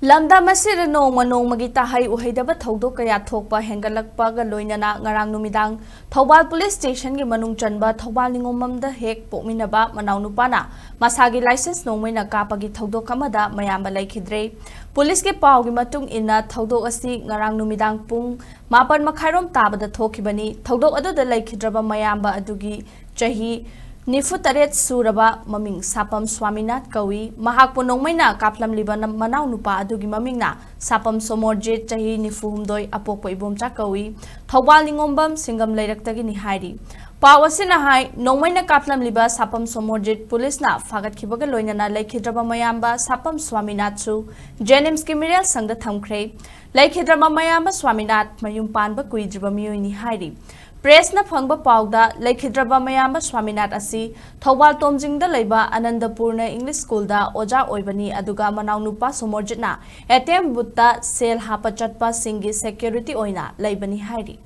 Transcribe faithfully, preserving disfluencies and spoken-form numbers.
ꯂꯝꯗꯝ ꯑꯁꯤꯗ ꯅꯣꯡꯃ ꯅꯣꯡꯃꯒꯤ ꯇꯥꯍꯩ ꯎꯍꯩꯗꯕ ꯊꯧꯗꯣꯛ ꯀꯌꯥ ꯊꯣꯛꯄ ꯍꯦꯟꯒꯠꯂꯛꯄꯒ ꯂꯣꯏꯅꯅ ꯉꯔꯥꯡ ꯅꯨꯃꯤꯗꯥꯡ ꯊꯧꯕꯥꯜ ꯄꯨꯂꯤꯁ ꯁ꯭ꯇꯦꯁꯟꯒꯤ ꯃꯅꯨꯡ ꯆꯟꯕ ꯊꯧꯕꯥꯜ ꯅꯤꯉꯣꯝꯕꯝꯗ ꯍꯦꯛ ꯄꯣꯛꯃꯤꯟꯅꯕ ꯃꯅꯥꯎꯅꯨꯄꯥꯅ ꯃꯁꯥꯒꯤ ꯂꯥꯏꯁꯦꯟꯁ ꯅꯣꯡꯃꯩꯅ ꯀꯥꯞꯄꯒꯤ ꯊꯧꯗꯣꯛ ꯑꯃꯗ ꯃꯌꯥꯝꯕ ꯂꯩꯈꯤꯗ꯭ꯔꯦ꯫ ꯄꯨꯂꯤꯁꯀꯤ ꯄꯥꯎꯒꯤ ꯃꯇꯨꯡ ꯏꯟꯅ ꯊꯧꯗꯣꯛ ꯑꯁꯤ ꯉꯔꯥꯡ ꯅꯨꯃꯤꯗꯥꯡ ꯄꯨꯡ ꯃꯥꯄꯟ ꯃꯈꯥꯏꯔꯣꯝ ꯇꯥꯕꯗ ꯊꯣꯛꯈꯤꯕꯅꯤ꯫ ꯊꯧꯗꯣꯛ ꯑꯗꯨꯗ ꯂꯩꯈꯤꯗ꯭ꯔꯕ ꯃꯌꯥꯝꯕ ꯑꯗꯨꯒꯤ ꯆꯍꯤ ꯅꯤꯐꯨ ꯇꯔꯦꯠ ꯁꯨꯔꯕ ꯃꯃꯤꯡ ꯁꯥꯄꯝ ꯁ꯭ꯋꯥꯃꯤꯅꯥꯊ ꯀꯧꯏ꯫ ꯃꯍꯥꯛꯄꯨ ꯅꯣꯡꯃꯩꯅ ꯀꯥꯞꯂꯝꯂꯤꯕ ꯅ-, ꯃꯅꯥꯎꯅꯨꯄꯥ ꯑꯗꯨꯒꯤ ꯃꯃꯤꯡꯅ ꯁꯥꯄꯝ ꯁꯣꯃꯣꯔꯖꯤꯠ, ꯆꯍꯤ ꯅꯤꯐꯨ ꯍꯨꯝꯗꯣꯏ, ꯑꯄꯣꯛꯄ ꯏꯕꯣꯝꯆꯥ ꯀꯧꯏ꯫ ꯊꯧꯕꯥꯜ ꯅꯤꯉꯣꯝꯕꯝ ꯁꯤꯡꯒꯝ ꯂꯩꯔꯛꯇꯒꯤꯅꯤ ꯍꯥꯏꯔꯤ꯫ ꯄꯥꯎ ꯑꯁꯤꯅ ꯍꯥꯏ, ꯅꯣꯡꯃꯩꯅ ꯀꯥꯞꯂꯝꯂꯤꯕ ꯁꯥꯄꯝ ꯁꯣꯃꯣꯔꯖꯤꯠ ꯄꯨꯂꯤꯁꯅ ꯐꯥꯒꯠꯈꯤꯕꯒ ꯂꯣꯏꯅꯅ ꯂꯩꯈꯤꯗ꯭ꯔꯕ ꯃꯌꯥꯝꯕ ꯁꯥꯄꯝ ꯁ꯭ꯋꯥꯃꯤꯅꯥꯊꯁꯨ ꯖꯦꯅꯤꯝꯁꯀꯤ ꯃꯤꯔꯦꯜ ꯁꯪꯗ ꯊꯝꯈ꯭ꯔꯦ꯫ ꯂꯩꯈꯤꯗ꯭ꯔꯕ ꯃꯌꯥꯝꯕ ꯁ꯭ꯋꯥꯃꯤꯅꯥꯊ ꯃꯌꯨꯝ ꯄꯥꯟꯕ ꯀꯨꯏꯗ꯭ꯔꯤꯕ ꯃꯤꯑꯣꯏꯅꯤ ꯍꯥꯏꯔꯤ꯫ ꯄ꯭ꯔꯦꯁꯅ ꯐꯪꯕ ꯄꯥꯎꯗ, ꯂꯩꯈꯤꯗ꯭ꯔꯕ ꯃꯌꯥꯝꯕ ꯁ꯭ꯋꯥꯃꯤꯅꯥꯊ ꯑꯁꯤ ꯊꯧꯕꯥꯜ ꯇꯣꯝꯖꯤꯡꯗ ꯂꯩꯕ ꯑꯅꯟꯗꯄꯨꯔꯅ ꯏꯪꯂꯤꯁ ꯁ꯭ꯀꯨꯜꯗ ꯑꯣꯖꯥ ꯑꯣꯏꯕꯅꯤ, ꯑꯗꯨꯒ ꯃꯅꯥꯎꯅꯨꯄꯥ ꯁꯣꯃꯣꯔꯖꯤꯠꯅ ꯑꯦ ꯇꯤ ꯑꯦꯝ ꯕꯨꯠꯇ ꯁꯦꯜ ꯍꯥꯞꯄ ꯆꯠꯄꯁꯤꯡꯒꯤ ꯁꯦꯀ꯭ꯌꯨꯔꯤꯇꯤ ꯑꯣꯏꯅ ꯂꯩꯕꯅꯤ ꯍꯥꯏꯔꯤ꯫